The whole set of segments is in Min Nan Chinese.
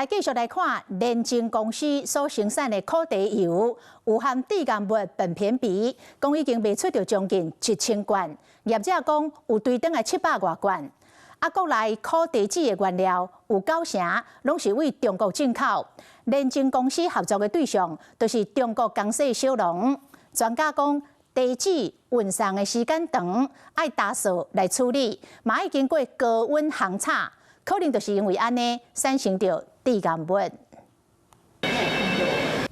來繼續來看，聯晶公司所生產的苦茶油有含致癌物苯偏芘，講已經賣出著將近1000罐，業者講有堆轉來700外罐。啊，國內苦茶籽的原料有九成攏是對中國進口。聯晶公司合作的對象，就是中國江西小農。專家講，茶籽運送的時間長，愛打掃來處理，嘛愛經過高溫烘炒，可能就是因為按呢產生著致癌物。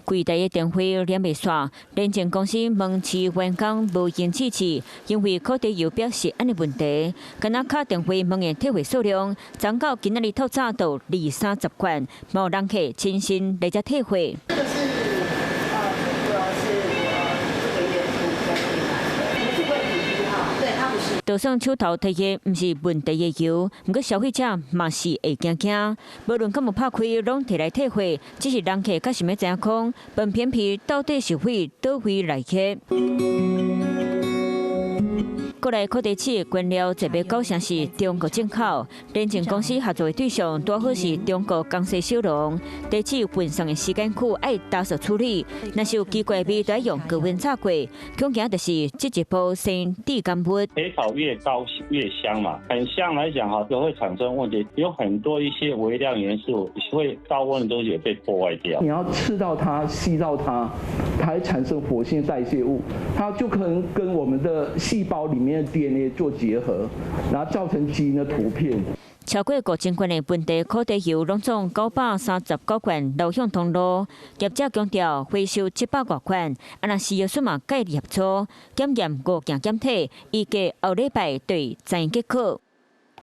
櫃台的電話連袂煞，聯晶公司門市員工無閒支持，因為苦茶油表示按呢問題，敢若敲電話問的退貨數量，增到今仔日透早到二三十罐，無人客親身來遮退貨。這個是主要是這個月初才進來的，不是問題一號，對，它不是。就算手頭提的毋是問題的油，毋過消費者嘛是會驚驚。無論敢有拍開，攏提來退貨。只是人客較想欲知影講，苯偏芘到底是佇佗位來的？國內苦茶籽的原料這欲九成是中國進口，聯晶公司合作的對象拄好是中國江西小農。茶籽運送的時間久，愛加速處理，若是有奇怪味，就愛用高溫炒過。恐驚就是這一步生致癌物。焙烤越高越香嘛，很香來講哈，就會產生問題，有很多一些微量元素會高溫的東西也被破壞掉。你要吃到它，吸到它，它會產生活性代謝物，它就可能跟我們的細胞裡面的 DNA 做結合，然後造成基因的突變。超過5000罐的問題苦茶油，攏總939罐流向通路。業者強調回收700外罐，啊若食藥署嘛介入協助檢驗五件檢體，預計後禮拜就會知結果。